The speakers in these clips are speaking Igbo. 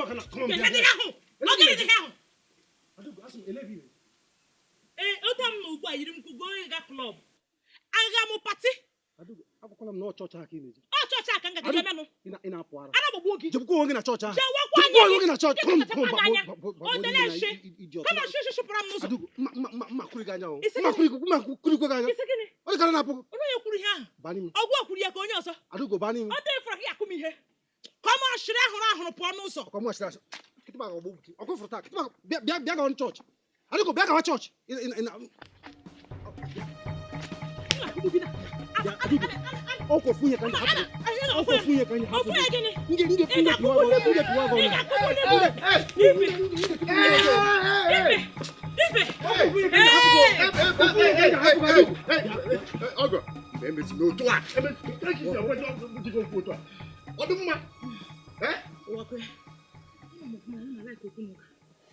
Mụ aka na come on, bịa, Kedu bịa. ihe ahụ? Ọ gịnị dị ihe ahụ? Adaugo, asị m ele ebe ị na-eje. Ee, otu m nọ ugbu a yiri m kwugo ịga club. Aga m party. Adaugo, agwakwala m na ọ chọọchị ahụ ka ị na-eje. Ọ chọọchị a ka m gaje menụ. Ị na-apụ ara. Ara gbagbuo gị. Jebukwa onwe gị na chọọchị ahụ. Jewekwa Jebukwa anya onwe gị. gị na chọọchị. Gị Come, kpachapụ come, anya. gbagbuo O gị tele na nshi. idiot. Kama shi shi pụrụ m n'ụzọ. Adaugo, mma kụrụ gị anya o. Isi Mma gịnị? mma kụrụ gị anya. Isi gịnị? Ọ dị ka na na-apụ gị. Onye onye kwuru ihe ahụ? Baa n'ime. Ọgwụ a kwuru ya ka onye ọzọ. Adaugo, baa n'ime. Ọ dị fụrụ gị akụ m ihe. Ka ọ ma shiri ahụrụ ahụrụ pụọ n'ụzọ. Ọkwa mụ asịrị asị. Kịtịkpa ga-agba gị. Ọkwa ịfụrụ taa. Kịtịkpa bịa bịa bịa gawa chọọchị. Adaugo, bịa gawa chọọchị. M ga-akụgbu gị na. Bịa, Adaugo. Ọkwa ofu ihe ka m ji hapụ gị. Ọkwa ofu ihe ka m ji hapụ Ofu gị. ya gịnị? Nge nge Ị nge pụwa gị ọnụ. Nge pụwa gị Ị ọnụ. ga-akụgbu n'ebe. Ibe. Ibe. Ibe. Ofu ihe ka m ji hapụ gị. Ofu ihe ka m ji hapụ gị, Adaugo. Ọgọ, emezi n'otu a. Ọ dị mma. Ụwakwe.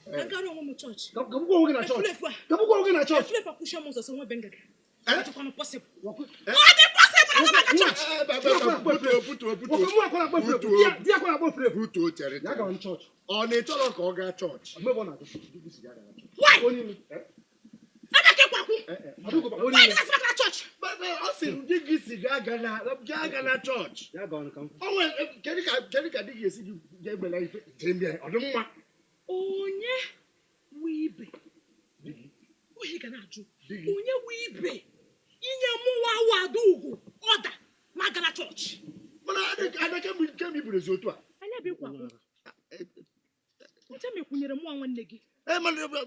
Ka m gara onwe m chọọchị. Gabukwa onwe gị na chọọchị. Efulefu a. Gabukwa onwe gị na chọọchị. Efulefu akwụsị m ụzọ sị nwe be ngaga. Ọ dịkwanụ possible. Wakwe- Ọ dị possible na m aga chọọchị. Butuo, Wakwe mụ akwara akpọ efulefu. Di ya akwara akpọ efulefu. butuo, chere. Ya gawa chọọchị. Ọ na ị chọrọ ka ọ gaa chọọchị? Mgbe ọ na-aga, Adaugo si ya gawa chọọchị. Why? Onye ime. Ebe ka ịkwakwu. Adaugo, ba- onye Why ime. did I smack na chọọchị? Ọ sịrị di gị si gaa na chọọchị. Ya gawa ka m. O nwere kedu ka di gị esi gị ga-egbela ife jee mịa ọ dị mma. Onye nwe ibe? Ohi ga na-ajụ. Di gị. Onye nwe ibe? Inye mụnwa awụ Adaugo ọda ma aga na chọọchị. Mana ada kemgbe i buru ezi otu a. Anya bụ ịkwakwu. Nche m ekwunyere mụnwa nwanne gị. Ee, mana Iwe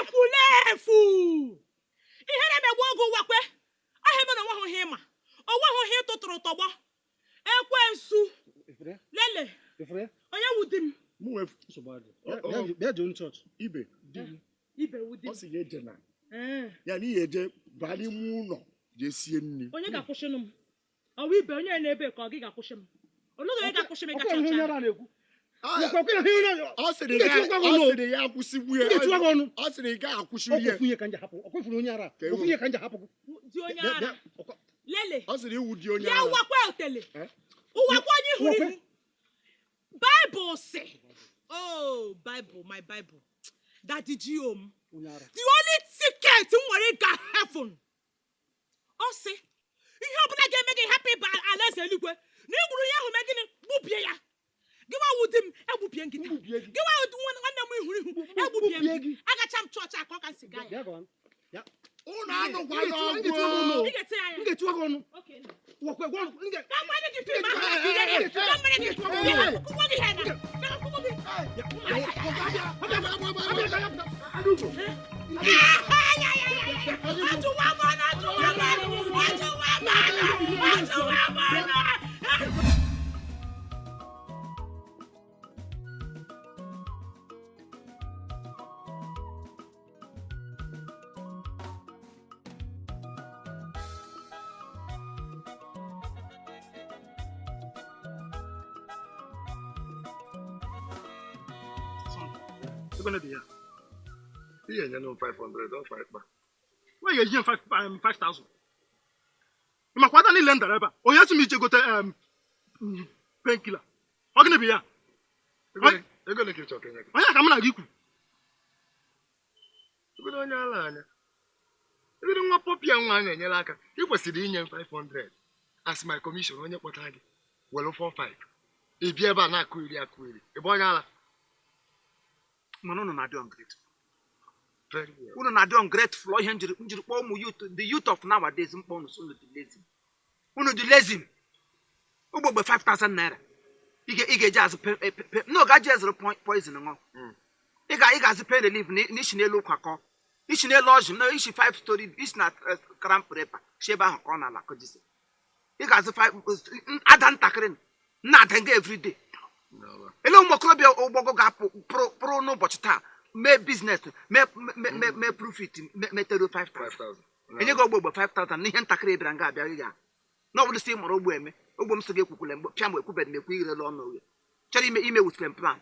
efulefu! Ihe na-emegbu oge ụwakwe. Ahịa ebe na onweghị ihe ịma. Onweghị ihe ịtụtụrụ tọgbọ. Ekwensu. Ifuru ya? Lele. Ifuru ya? Onye wụ di m? Mụ nwe Nsogbu adị. Bịa jee chọọchị. Ibe di gị. Ibe wụ di Ọ m. sị ya eje na Ee. ya na ihe eje baa n'ime ụlọ jee sie nri. Onye ga-akwụsịnụ m? Ọwụ ibe onye na-ebe ka ọ gị ga-akwụsị m? Olee onye ga-akwụsị m ịga Ọkwa ihe chọọchị onye ahụ? ara na-ekwu. Ah, Ọkwa ihe onye ara. Ọ sịrị M ga-etiwakwa gị ọnụ. ọ sịrị ya akwụsịgbu ya. M ga-etiwa gị ọnụ. Ọ sịrị ị gaghị akwụsị Ọkwa ya. ofu ihe ka m ji hapụ. Ọkwa ifuru onye ara. Ka ewu. Ofu ihe ka m ji hapụ gị. Di onye Bịa- ara. bịa, ọkwa- Lele. Ọ sịrị iwu di onye Ya ara. wakwa otele. Eh? Ụwakwa onye hụrụ Ụwakwe. ihu. Bible sị. Oh, Bible, my Bible. Daddy G.O. m. Onye ara. The only ticket m nwere ịga heaven. Ọ sị, ihe ọbụla ga-eme gị hapụ ịba alaeze eluigwe na igburu ya ahụ mee gịnị gbubie ya. Gị nwa wụ di m egbubie nkịta. Mgbubie gị. Gị nwa wụ nwanne m ihuru ihu egbubie m Mgbubie gị. gị. Agacha m chọọchị a ka ọ ka m si gaa ya. Bịa gawa. Bịa. Ụnụ M anụkwala ga-etiwa gị ọnụ. ọgwụ. Ị ga-eti ya M ya. ga-etiwa gị ọnụ. Okay. Wakwe, gwa ọnụ. M ga- Ka mgbanye gị fim ahụ ka ị ga- ka mgbanye gị. Bịa ka akwụkwọ gị ha na. Bịa ka akwụkwọ gị. Adaugo. Ajụwa m ọnụ, ajụwa m ọnụ, ajụwa m ọnụ, ajụwa m ọnụ. Ego na dị ya. Ihe enye nụ 500 ọ kwa ịkpa. Nwa ga-eji m 5,000. Ị makwa ada niile m dara ebe a. Onye sị m ije gote painkiller. Ọ gịnị bụ ya? Ego ole ka ị chọrọ ka enye gị? Onye ka mụ na gị kwu? Ego onye ala anya. Ego nwa pọpịa nwa a na-enyere aka. Ị kwesịrị inye m 500 as my commission onye kpọtara gị. Were 45. Ị bịa ebe a na-akụ iri akụ iri. Ị bụ onye ala. Mana unu na-adị ungrateful. Very well. Unu na-adị ungrateful. Ọ ihe njiri kpọọ ụmụ youth, the youth of nowadays, mkpọ unu sị unu dị lazy. Unu dị lazy. Ugbogbe 5000 naira. Ị ga-eji azụ no gaji ezụrụ poison ṅụọ. Ị ga-azụ pain relief na isi n'elu ụkwa kọ. Isi n'elu ọjị na isi 5 story isi na cramp repa si ebe ahụ ka ọ na-ala kọjisi. Ị ga-azụ 5 ada ntakịrị nna ada nga everyday. Ele ụmụ okorobịa ụgbọgọ ga-apụ pụrụ n'ụbọchị taa mee business mee profit meteruo 5000. 5000. Enye gị ogbogbo 5000 n'ihe ntakịrị bịara nga abịa gị na ọ bụrụ sị ị mụrụ ogbo eme ogbo m sị gị ekwukwule mgbe pịa m ekwubeghị m ekwu irela ọnụ oghe chọrọ ime with plan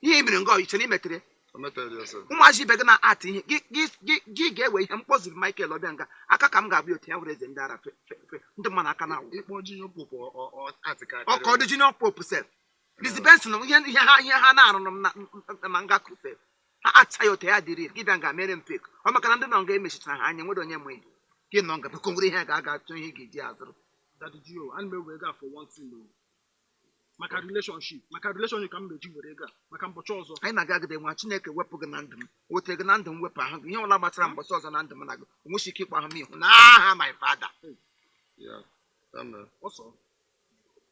ihe i mere nga ọ chere imetere O metere ya ọsọ. Ụmụazị ibe gị na-atị ihe gị ga-ewe ihe mkpọzuru Michael ọbịa nga aka ka m ga-abịa otu ya were eze ndị ara fe ndị mmadụ aka na-awụ. Ịkpọ Junior Pope ọ atị ka Ọ ka ọ dị Junior Pope sef. Lizzy Benson ihe ha na-arụrụ m na ma nga crusade ha acha ya otu ya dịrị gị bịa nga mere m fake. Ọ maka na ndị nọ nga emechichara ha anya, nwere onye mụ ihe gị nọ nga biko nwere ihe ga-aga atụ ihe ị ga-eji azụrụ. Daddy G.O, ana m ewe ego a for one thing o. Maka relationship, maka relationship ka m meji were ego a maka mbọchị ọzọ. Anyị na-aga agide nwa Chineke wepụ gị na ndụ m, wetere gị na ndụ m, wepụ ahụ gị, ihe ọbụla gbasara mbọchị ọzọ na ndụ m na gị onwesi ike ịkpọ ahụ m ihu n'aha my father. Ya, ya mere. Ọsọ.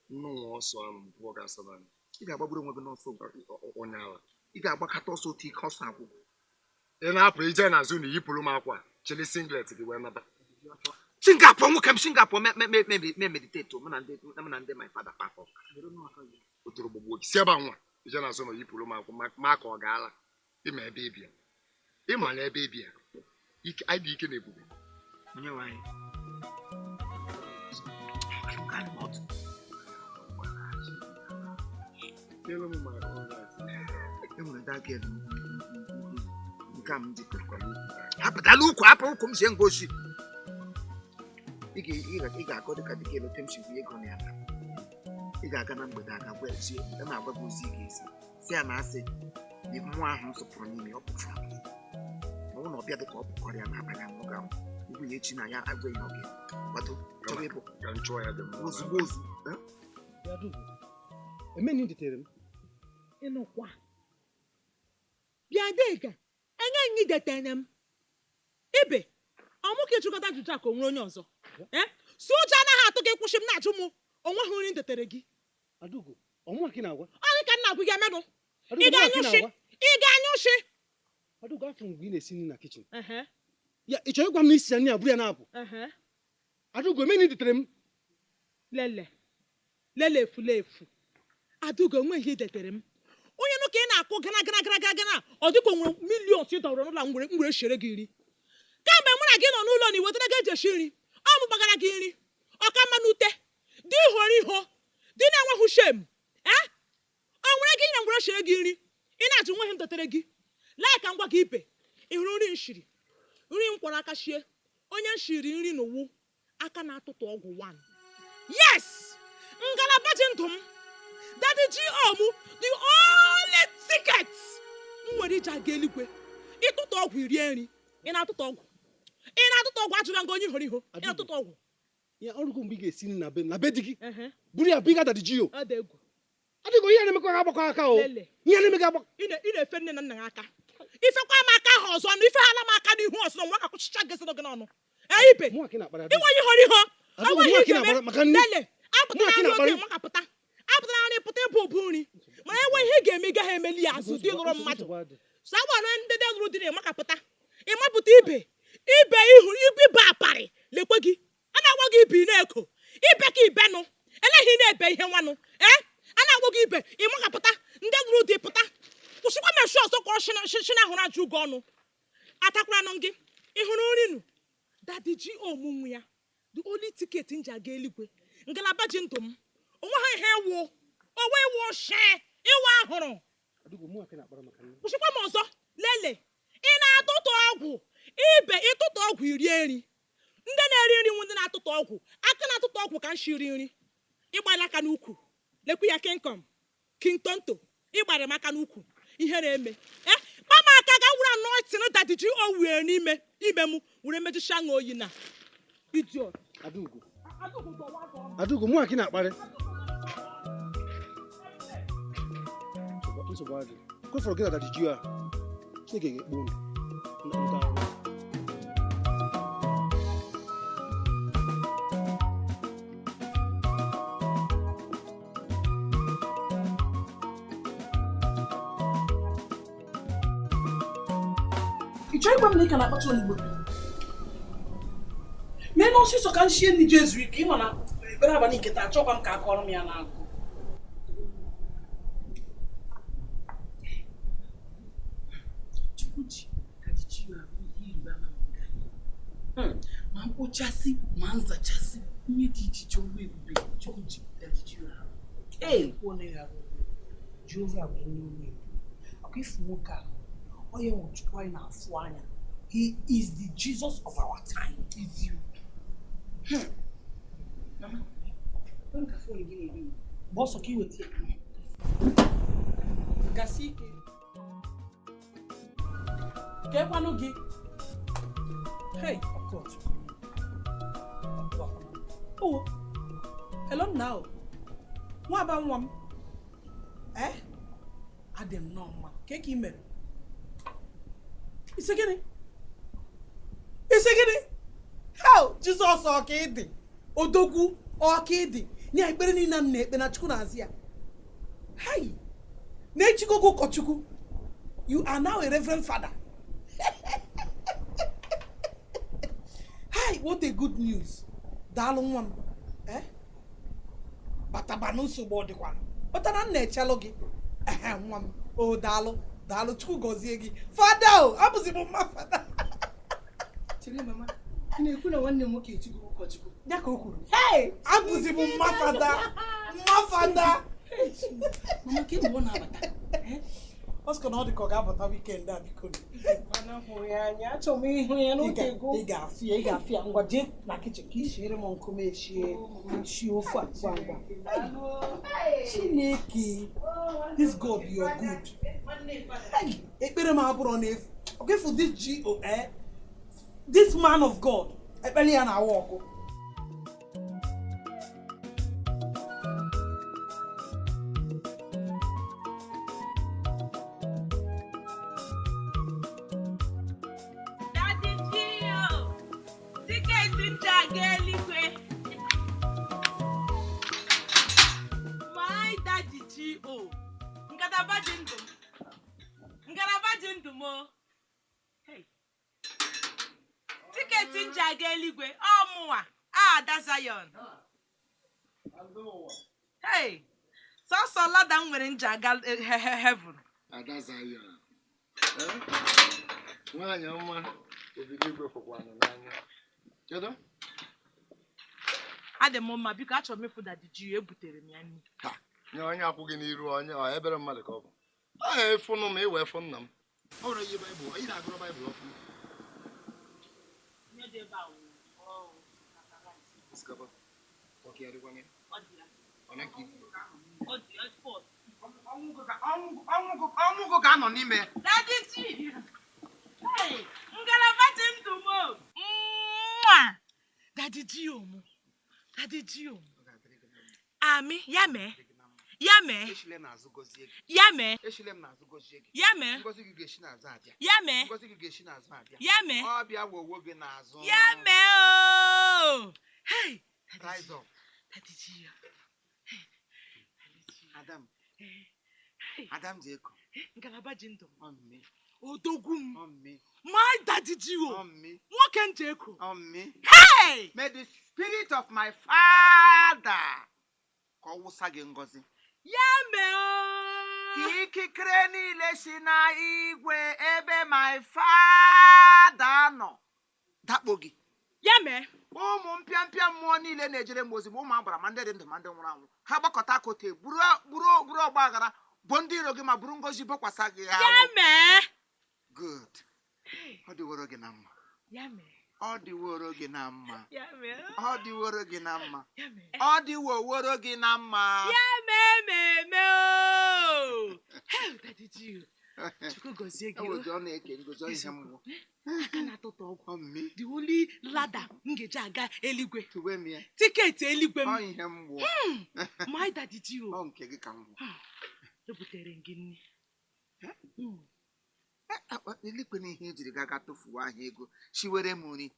Nnụnụ ọsọ ahụ pụọ ga-asaba anyị. Ị ga-agbagburu onwe gị n'ọsọ. Onye ala. Ị ga-agbakọta ọsọ otu ike ọsọ agwụ. Ị na-apụ ije n'azụ na yipụrụ m akwa chili singlet gị wee naba. Singapore nwoke m, Singapore me meditate mụ na ndị my father kpakọ. Were m aka gị. Otoro gbogbo gị si ebe a nwa ije n'azụ na yipụrụ m akwa ma ka ọ gaala ịma ebe ị bịa, ịma na ebe ị bịa ike anyị dị ike na ebube. Onye nwe anyị. Tell m my own right. Enwere that girl nke a m jikọrọ hapụtala ukwu, hapụ ukwu m sie ngosi. Ị ga-akọ dịka dịka elote m si bụ ego na ya. Ị ga-aga na mgbede aga gwa ezi ma agwa gị ozi ị ga-ezi si ya na asị na mmụọ ahụ m sụpụrụ n'ime ọ pụtara ma ọ bụrụ na ọ bịa dịka ọ pụkọrọ ya n'abalị ahụ, ọ ga-anwụ igbu ya echi na ya agwa ihe ọ ga-kwado chọrọ ịbụ. Ka m chụọ ya dị mma. Ozugbo ozugbo. Emeni detere m. Ịnụkwa bịa dịka enye nyi detene m ibe ọmụ ka ịchụkọta ajụjụ a ka o nwere onye ọzọ. Eh? Si ụjọ anaghị atụ gị, kwụsị m na-ajụ m onwe ha nri m detere gị. Adaugo, ọmụwa ka ị na-agwa? Ọ gị ka m na-agwa gị emenụ. Adaugo, Ị ọmụwa ka ị ga-anyụ shi. na-agwa? Ị ga-anyụ shi. Adaugo, afọ mgbe ị na-esi nri na kitchen. Ehe. Ya ị chọrọ ịgwa m na isi ya nri a buru ya na-apụ? Ehe. Adaugo, emeni detere m. Lele lele, efulefu Adaugo, onwe ihe i detere m. Onye nụ ka ị na-akụ gana gana gana gana gana, ọ dịka o nwere million ị dọrọ n'ụlọ m were shere gị nri kamgbe mụ na gị nọ n'ụlọ na iwetara gị eji esi nri. Ọ mụ gbagara gị nri ọka mma n'ute dị ihoro iho dị na-enweghị shem ee o nwere gị na ngwere shere gị nri. Ị na-ajụ nweghị m dotere gị. Lee ka m gwa gị ibe, ị hụrụ nri m shiri, nri m kwọrọ aka shie, onye m shiri nri n'ụwụ aka na-atụtụ ọgwụ one. Yes, ngalaba ji ndụ m, Daddy G.O mụ, the only ticket m nwere iji aga eluigwe. Ịtụtụ ọgwụ irie nri, ị na-atụtụ ọgwụ, ị na-atụtụ ọgwụ, ajụla nga onye ihoro iho ị na-atụtụ ọgwụ. Ya ọrụgo mgbe ị ga-esi nri na be na be di gị Ehe. buru ya biga Daddy G.O. Ọ dị egwu. Adaugo, ihe na-emekwa ga agbakọ aka o. Lele. Ihe na-eme ga agbakọ. Ị na-efe nne na nna gị aka, ifekwa m aka ahụ ọzọ na ifeghala m aka n'ihu ọzọ na nwa ka kwụchicha gị gị n'ọnụ. Ee, ibe. Mụnwa ka ị na-akparị, Inwe Adaugo. ihoro iho. Adaugo, Onweghị mụnwa ka ị ihe na-akparị ga-eme. maka nri. Lele, apụtara Mụnwa ka ị nri na-akparị. oge makapụta, apụtara nri pụta ịbụ obu nri, mana enwe ihe ị ga-eme, ị gaghị emeli ya azụ dị lụrụ mmadụ. Nsogbu adị. Sagbara ndị dị lụrụ di na-emakapụta ịmapụta ibe ibe ihu ibe ibe aparị lekwe gị a na-agwa gị ibe ị na-eko ibe ka ibenụ eleghị na-ebe ihe nwanụ ee a na-agwa gị ibe ịmakapụta ndị lụrụ di pụta kwụsịkwa meshi ọzọ ka ọ shina hụrụ ajụ ugo ọnụ atakwaranụ gị. Ị hụrụ nri nụ Daddy G.O mụ nwe ya, the only ticket m ji aga eluigwe, ngalaba ji ndụ m, onwe ha ihe wụ onwe wụ shi ịwa ahụrụ. Adaugo, mụnwa ka ị na-akparị maka nri. Kwụsịkwa m ọzọ. Lele, ị na-atụtụ ọgwụ ibe, ịtụtụ ọgwụ irie nri. Ndị na-eri nri nwu ndị na-atụtụ ọgwụ aka na-atụtụ ọgwụ ka m shiri nri ịgbara aka n'ukwu. Lekwu ya kinkom kintonto ịgbara m aka n'ukwu ihe na-eme e kpa m aka ga were anointing Daddy G.O were n'ime ime m were mejụcha ṅụ oyi na idiot. Adaugo, Adaugo, mụnwa ka ị na-akparị. Nsogbu adị. Kwefọrọ gị na Daddy G.O a, Chineke ga-ekpe unu. Ndị arụ. Ị chọrọ ịgwa m na ị ka na-akpacha onugbo mee n'ọsịsọ ka m shie nri ji ezu ike? Ịma na ekpere abalị nke taa, achọkwa m ka akọrọ m ya n'akụ. Chukwu ji ka ji chi ya bụ ihe ịrịba ama n'obodo anyị. Ma mkpochasị ma nzachasị ihe dị iche iche, ọrụ ebube Chukwu ji ka ji chi ya arụ. Ee, kwuo na ya arụ. Jehova bụ onye ọrụ ebube. Ọkwa ifu nwoke a, onye nwe Chukwu anyị na-afụ anya. He is the Jesus of our time. Mama, ka phone gị na-eri. Gba ọsọ ka ị weta ya. Gasi ike. Kekwanụ gị. Hey, ọkụ ọtụ. Oh, hello nna o. Nwa aba nwa m. Eh? Adị m nnọọ mma. Ke ka ị mere? Isi gịnị? Isi gịnị? Hell, Jizọs ọka ịdị. Odogwu ọka ịdị. Nye ekpere niile m na-ekpe na Chukwu na-azị ya. Hai! Na-echigo gị ụkọchukwu. You are now a reverend father. Hi, what a good news. Daalụ nwa m. Eh? Batabanụ nsogbu ọ dịkwa. Pụtara m na-echelụ gị. Ehe, nwa m. O daalụ. Daalụ Chukwu gọzie gị. Fada o, abụzi m mma fada. Chere mama, ị na-ekwu na nwanne m nwoke echigo ụkọchukwu. Ya ka o kwuru. Hey, abụzi m mma fada. Mma fada. Mama, kemgbe ọ na-abata. Ọ sịkwa na ọ dị ka ọ ga-abata weekend a biko. Mana hụrụ ya anya, achọrọ m ịhụ ya n'oge ego. Ị ga-afụ ya, ị ga-afụ ya. Ngwa jee na kichin ka i siere m nkụ m eshie shie ofe a ngwa ngwa. Chineke, this God you are good. Hey, ekpere m abụrọ n'efu. Okay, for this G.O. eh? This man of God, ekpere ya na-awa ọkụ. Daddy Gio, tiketi m ji aga eluigwe. My Daddy Gio, ngalaba ji ndụ m. Ngalaba ji ndụ m o. Hey. Tiketi m ji aga eluigwe, ọ mụnwa, Ada Zion. Hey, sọsọ lada m nwere m ji aga heaven. Ada Zion. Nwaanyị ọma obido igwe fụkwanụ n'anya. Kedu? Adị m mma, biko achọrọ m ịfụ Daddy Gio, ebutere m ya nri. Ha, nye onye akwụ gị n'iru onye ọ ebere mmadụ ka ọ bụ. Ọ efunụ m iwee fụ nna m. Ọ nwere ihe Baịbụl, ị na-agụrụ Baịbụl ọfụma. Osikapa. Ọka ya dịkwa ya. Ọ na nke iti. Ọnwụ gị ga-anọ n'ime ya. Daddy G. Hey, ngalaba ji ndụ m o. Mwah! Daddy G o mụ. Daddy G o mụ. Amị, ya mee. Ya mee. Eshile m n'azụ gọzie gị. Ya mee. Eshile m n'azụ gọzie gị. Ya mee. Ngọzi gị ga-esi n'azụ abịa. Ya mee. Ngọzi gị ga-esi n'azụ abịa. Ya mee. Ọ bịa wowo gị n'azụ. Ya mee o. Hey, Rise up. Daddy G o. Adam. Hey. Adam Jeko. Ngalaba ji ndụ m. Ọmị. Odogwu m. Ọmị. My Daddy G o. Ọmị. Nwoke m ji eko. Ọmị. Hey! May the spirit of my father ka ọ wụsa gị ngọzi. Ya mee o. Ka ikikere niile si na igwe ebe my father nọ dakpo gị. Ya mee. Ụmụ mpịampịa mmụọ niile na-ejere m ozi ma ụmụ agbara ma ndị dị ndụ ma ndị nwụrụ anwụ ha gbakọta aka otu buru buru buru ọgba aghara bụ ndị iro gị ma buru ngọzi bokwasa gị Ya ahụ. mee. Good. Ọ dịworo gị na mma. Ya mee. Ọ dịworo gị na mma. Ya mee. Ọ dịworo gị na mma. Ya mee. Ọ dịwoworo gị na mma. Ya mee mee mee o. Hey, Daddy G. Chukwu gọzie gị o. Ewoji ọ na-eke ngozi ọ ihe mmụọ. Aka na-atụtụ ọgwụ. Ọmị. The only ladder m ga-eji aga eluigwe. Tuwe m ya. Tiketi eluigwe Ọ m. ihe mmụọ. My Daddy G o. Ọ nke gị ka mmụọ. Ebutere m gị nri. Elikwe na ihe ejiri gaga tụfuo ahịa ego shiwere m nri.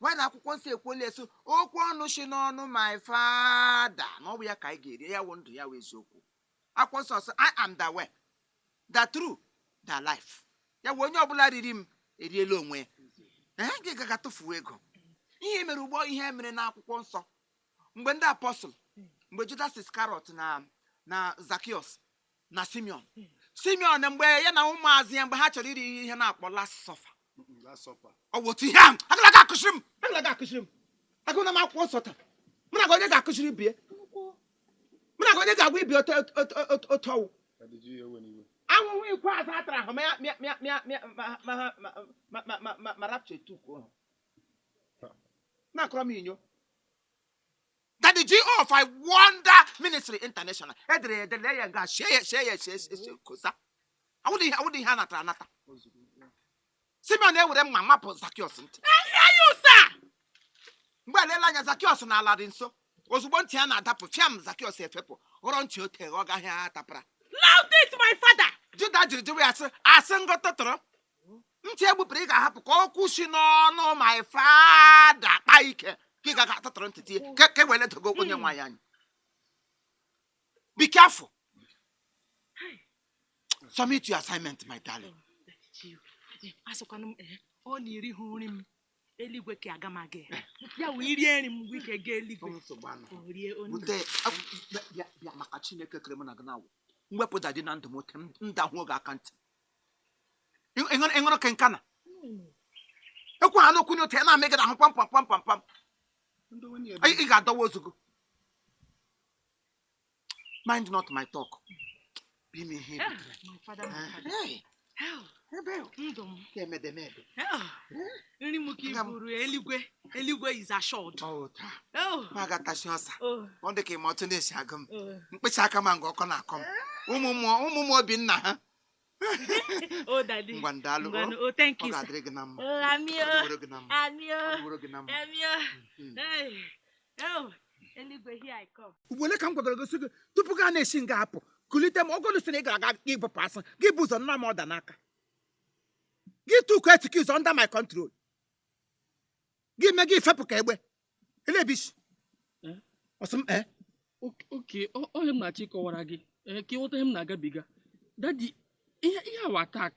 Nwaanyị na akwụkwọ nsọ ekwuola eso okwu ọnụ si n'ọnụ my father na ọ bụ ya ka anyị ga-eri ya wụ ndụ ya wụ eziokwu. Akwụkwọ nsọ sị I am the way, the truth, the life. Ya wụ onye ọbụla riri m eriela onwe ya. Ee, gị gaga tụfuo ego. Ihe mere ugbo ihe mere n'akwụkwọ nsọ mgbe ndị apọstụl mgbe Judas Iscariot na Zacchaeus na Simeon Simeon mgbe ya na ụmụazị ya mgbe ha chọrọ iri ihe na-akpọ last supper. Last supper. Ọ wụ otu ihe ahụ agala ga akụziri m agala ga akụziri m agụna m akwụkwọ nsọ taa mụ na gị onye ga-akụziri bie mụ na gị onye ga-agwa ibi otu otu ọwụ Daddy G ewe n'iwe. ahụhụ ikpeazụ a tara ahụ ma ya mịa mịa mịa mịa ma ma ma ma ma ma ma ma rapture tukwuo ha na-akọrọ m inyo. Daddy G of I Wonder Ministry International edere ya edere ya nga shie ya shie ya shie shie kosa. Awụdị ihe a natara anata. Simeon ewere mma mapụ Zakiọs ntị. Mgbe elela anya, Zakiọs n'ala dị nso. Ozugbo ntị ya na-adapụ fiam, Zakiọs efepụ, ghọrọ ntị ote, ọ gaghị atapara. Loud it, my father. Juda jiri jụwa ya sị, asị ngọtụtụrụ ntị egbupụrụ, ị ga-ahapụ ka okwu si n'ọnụ my father kpaa ike ka ị gaga atụtụrụ ntị tinye ka e were dogo onye nwaanyị anyị. Be careful. Submit your assignment, my darling. Asịkwanụ m, ọ na-eri ha nri m, eluigwe ka aga m aga ya. Ya wee rie nri m mgbe ike gaa eluigwe. Nsogbu anọ. O rie onye. Bute bịa bịa, maka Chineke kere mụ na gị na-awụ mwepụ daddy na ndụ m ote m ndahụ oge aka ntị. Ịṅụrụ kenkana ekwu ha n'okwu n'ote ya na-amị gị n'ahụ pam pam pam pam pam. Ị ga-adọwa ozugbo. Mind not my talk. Be me ihe Ah, butere. my father, my father. Hey, ebe Ndụ m. ka emedemede. Ah, nri m ka i buru eluigwe, eluigwe is assured. Ọ taa. Oh, Ma ga-atachi ọsa. oh, Ọ dị ka ịma otu na-esi agụ m. Oh. Mkpịsị aka ma nga ọkọ na-akọ m. Ụmụ mmụọ, ụmụ mmụọ Obinna ha. Oh, daddy. Ngwa, ndalụ. Ngwanụ, oh, thank Ọ you, sir. ga-adịrị gị na mma. Oh, amị Ọ o. dịworo gị na mma. Amị o. Ọ dịworo gị na mma. Amị o. Hey. Oh, eluigwe, here I come. Ugbo ole ka m gwagoro gosi gị tupu gaa na-esi nga apụ kulite m ogolu si na ị gara aga ịbụpụ asị gị bụ ụzọ nna m ọda n'aka gị tuku excuse under my control gị mee gị fepụ ka egbe elebishi. Eh? Ọsị m ee. Oke onye m na-achọ ịkọwara gị, ka ịghọta ihe m na-agabiga, daddy. Ihe awa attack,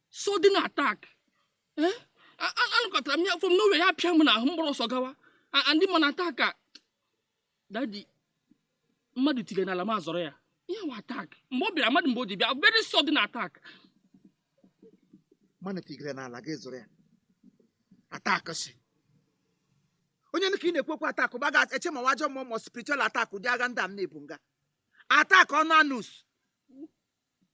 sudden attack. Ee, anụkọtara m ya from nowhere, ya pịa m n'ahụ, mgbọrọ ọsọ gawa. Ndị ma na attack a, daddy, mmadụ tigere n'ala m azọrọ ya. Ihe awa attack mgbe ọ bịara mmadụ, mgbe o ji bịa, very sudden attack. Mmanụ tigere n'ala gị zụrụ ya attack si onye ka ị na-ekwekwa attack gbaga eche ma wajọ mmụọ ma spiritual attack, ụdị agha ndị a m na-ebu nga attack ọnụ anus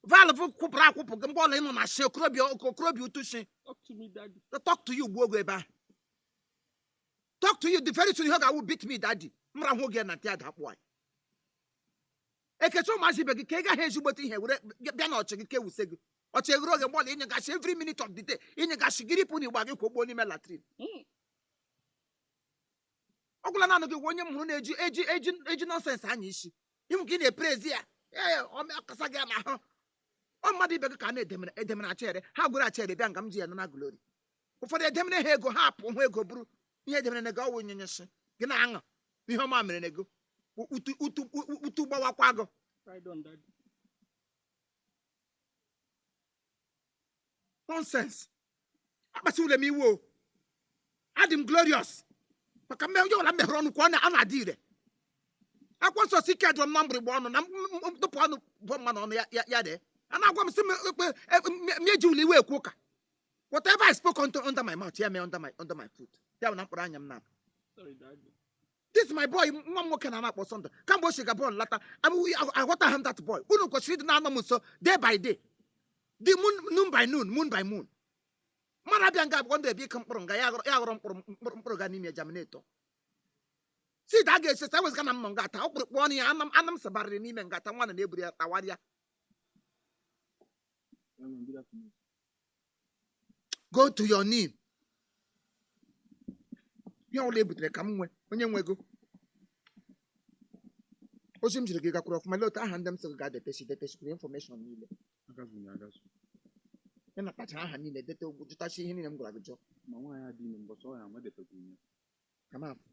valve kwụpụrụ akwụpụ gị mgbe ọla ị nọ na shi okorobịa okorobịa utu shi. Talk to me, daddy. Talk to you gbuo oge ebe ahụ. Talk to you the very soon ihe ọ ga-awụ beat me, daddy. M rahụ oge na ntị ada kpụọ anyị ekecha ụmụazị ibe gị ka ị gaghị ezigbote ihe were bịa na ọchị gị ka ewuse gị ọchị eghere oge mgbe ọla inyegasị every minute of the day inyegasị gị ripụ na igba gị kwogbuo n'ime latrine. Ọ gwụla naanị gị gwa onye m hụrụ na-eji eji eji eji nonsense anya isi ịhụ ka ị na-eprezi ya. Ee, ọkasa gị n'ahụ. Ọ mmadụ ibe gị ka a na-edemere edemere achere ha gwere achere bịa nga m ji ya nana glory. Ụfọdụ edemere ha ego, ha apụ hụ ego bụrụ ihe edemere na ego ọwụ nyonyesị gị na-aṅụ ihe ọma mere na ego utu utu utu gbawakwa gị. Right on, daddy. Nonsense. Akpasị m iwe o. Adị m glorious maka mme onye ọbụla m meghere ọnụ kwa ọ na-adị ire. Akwụkwọ nsọ si ike dụrụ m na mgbịrịgba ọnụ na ntụpụ ọnụ bụ mmanụ ọnụ ya ya ya dị a na-agwa m sị m ekpe m eji ụlọ iwe ekwu ụka. Whatever I spoke unto under my mouth ya mee under my foot ya bụ na mkpụrụ anya m na Sorry, daddy. This my boy, nwa m nwoke na-akpọ Sunday kamgbe o si Gabon lata, aghọtaghị m that boy. Unu kwesịrị ịdị na-anọ m nso day by day, dị moon noon by noon, moon by moon. Mmadụ abịa nga abụọ ndụ ebe ịkụ mkpụrụ nga ya ghọrọ mkpụrụ mkpụrụ mkpụrụ ga n'ime germinate seed a ga-esesa ewezga na m nọ nga taa ọkpụrụkpụ ọnụ ya ana m sabarịrị n'ime nga ata nwa na na-eburu ya tawarịa. Good afternoon. Go to your knee. Ihe ọbụla e butere ka m nwee onye nwe ego. Ozi m jiri gị gakwuru ọfụma. Lee otu aha ndị m sị gị ga detesi detesikwuru information niile. Agazụ ya agazụ. Ị natachara aha niile, dete ụgwọ, jụtachi ihe niile m gwara gị jụọ. Ma nwaanyị a dị ime mbọsị ọ ya nwedetakwu ya. Ka m afụ.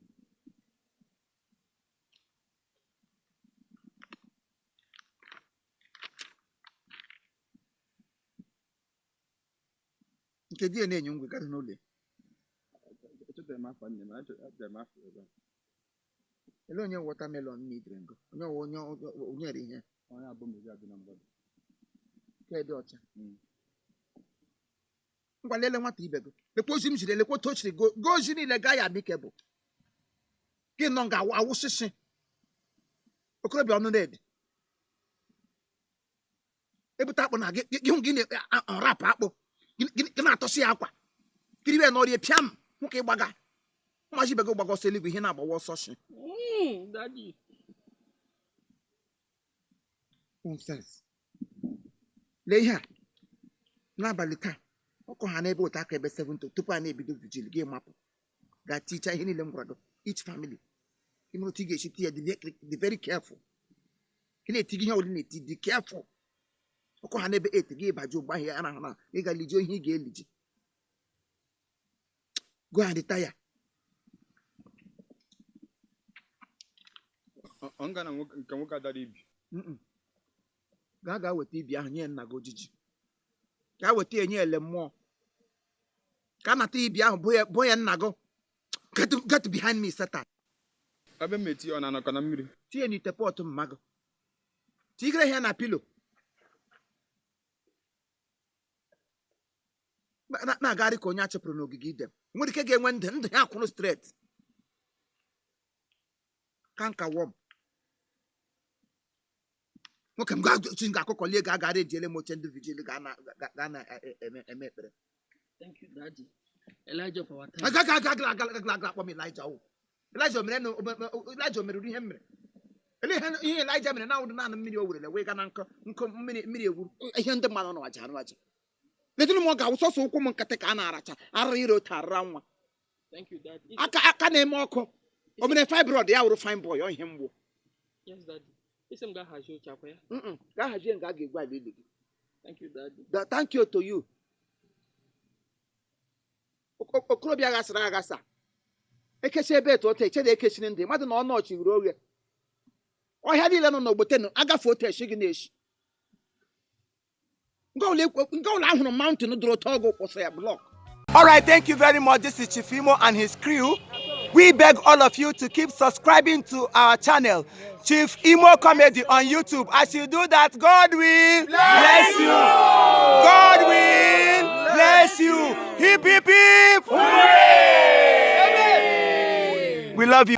Nke di ya na-enye ngwe gadị n'ụlọ ya. Echetara m afa nne m, echetara m afa ebe a. Ele onye watermelon na idere ngo onye ọwụ onye onye ere ihe. Onye abụ mezi adị na mgbada. Nke dị ọcha. Ngwa, lele nwata ibe gị, lekwa ozi m jiri, lekwa otu o chiri go go ozi niile gaa ya amikebụ gị nọ nga awụsịsị okorobịa ọnụ na-ede ebute akpụ na gị gị hụ gị na-arapụ akpụ gị na-atọsị ya akwa kiribe na ọrịa pịam nwoke ịgbaga mmazi ibe gị gbaga ọsọ eluigwe ihe na-agbawa ọsọ shi. Daddy. Nonsense. Lee ihe a. N'abalị taa, ọkụ ha n'ebe ụta aka ebe 7 to tupu a na-ebido vigil, gị mapụ ga ticha ihe niile m gwara gị. Each family, ime otu ị ga-esi ti ya, dị very careful. Ị na-eti gị ihe ọbụla ị na-eti, dị careful. Ọkụ ha n'ebe 8, gị baje ụgbọ ahịa a na na ị ga lije ihe ị ga-eliji. Go and retire. Ọ nga na nke nwoke adara ibi. Gaa gaa weta ibi ahụ nye nna gị ojiji. Gaa weta ya nye ele mmụọ ka a nata ibi ahụ bụ ya nna gị. Get behind me, Satan. Ebe m eti ọ na-anọkọ na mmiri. Tinye n'ite pot mma gị, tigere ya na pillow, na-agagharị ka onye a chụpụrụ n'ogige Idem. Nwere ike ga-enwe ndụ ndụ ya kwụrụ straight ka nka wọm. Nwoke m ga-chi ga-akụkọlie ga agara ejiele m oche ndị vigil ga na eme ekpere. Thank you, Daddy. Elijah of our time. Aga aga aga aga aga aga akpọ m Elijah o. Elijah o mere na Elijah o mere ihe m mere. Ele ihe Elijah mere na awụdụ naanị mmiri o werele wee gaa na nkụ nkụ mmiri mmiri egwu ihe ndị mmadụ nọ aja arụ aja. Letụrụ m ọ ga-awụ sọsọ ụkwụ m nkịtị ka a na-aracha arara ire otu arara nwa. Thank you, Daddy. Aka aka na-eme ọkụ. O mere fibroid ya wụrụ fine boy ọ ihe mgbu. Yes, Daddy. Isi m ga-ahazi oche akwa ya. Gaa hazie nga a ga-egwu ala ili gị. Thank you, Daddy. Thank you to you. Okorobịa ghasara aghasa ekechi ebe etu otu eche na ekechiri ndị mmadụ na ọnụ ọchị wuru oghe ọhịa niile nọ n'ogbotenu agafe otu echi gị na-eshi nke ụlọ ahụrụ mountain dụrụ otu ọgụ kwụsịrị ya block. All right, thank you very much. This is Chief Imo and his crew. We beg all of you to keep subscribing to our channel, Chief Imo Comedy on YouTube. As you do that, God will bless you. God will bless you. Hip, hip, hip. Hooray! We love you.